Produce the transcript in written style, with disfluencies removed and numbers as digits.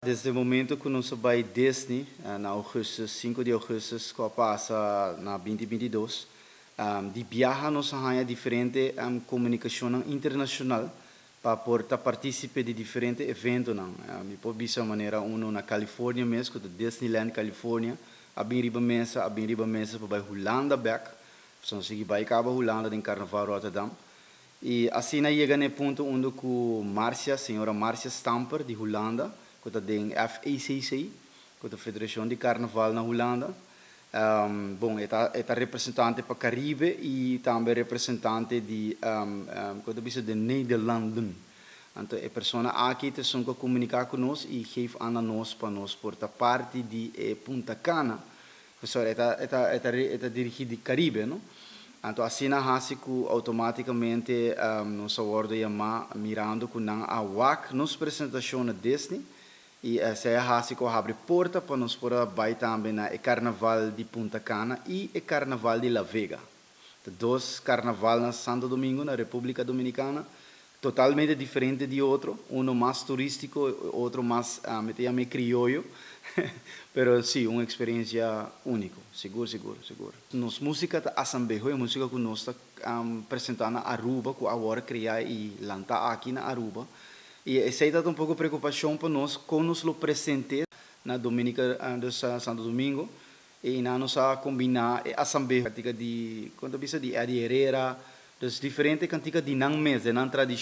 Desde momento ku nos a bai Disney na ougùstùs, 5 di ougùstùs ku a pasa na 2022, di biaha nos a haña diferente komunikashonnan internashonal pa por ta partísipe di diferente eventonan. Mi por bisa manera uno na California mes, ku ta Disneyland California, a bin riba mesa, a bin riba mesa pa bai Hulanda bèk, so nos sigui bai kaba Hulanda den Karnaval Rotterdam. I asina yega na e punto unda ku Marcia, señora Marcia Stamper di Hulanda, ku ta den FACC, ku ta Federashon di Karnaval na Hulanda. Bon, e ta representante pa Karibe i tambe representante di, kon ta bisa, de Nederlanden. Anto e persona aki ta esun ku a komuniká ku nos i geef aan na nos pa nos por ta parti di e Punta Cana. Sorry, e ta dirigí di Karibe, no? Anto asina hasi ku outomátikamente nos a wòrdu yamá mirando ku nan a wak nos presentashon na Disney i esei a hasi ku a habri porta pa nos por a bai tambe na e Karnaval di Punta Cana i e Karnaval di La Vega. Ta dos karnaval na Santo Domingo, na Repúblika Dominikana, totalmente diferente di otro, uno mas turístiko, otro mas, mi ta yam'é krioyo, pero sí, un eksperensia úniko, sigur, sigur, sigur. Nos músika ta asambeho, e músika ku nos ta presentá na Aruba, ku awor krea i lantá aki na Aruba. I esei ta un poko preokupashon pa nos, kon nos lo present'é na Dominica, dus Santo Domingo, i nan nos a kombiná e asambeho, kantika di, kon ta bisa, di Eddie Herrera, dus diferente kantika di nan mes, di nan tradishon.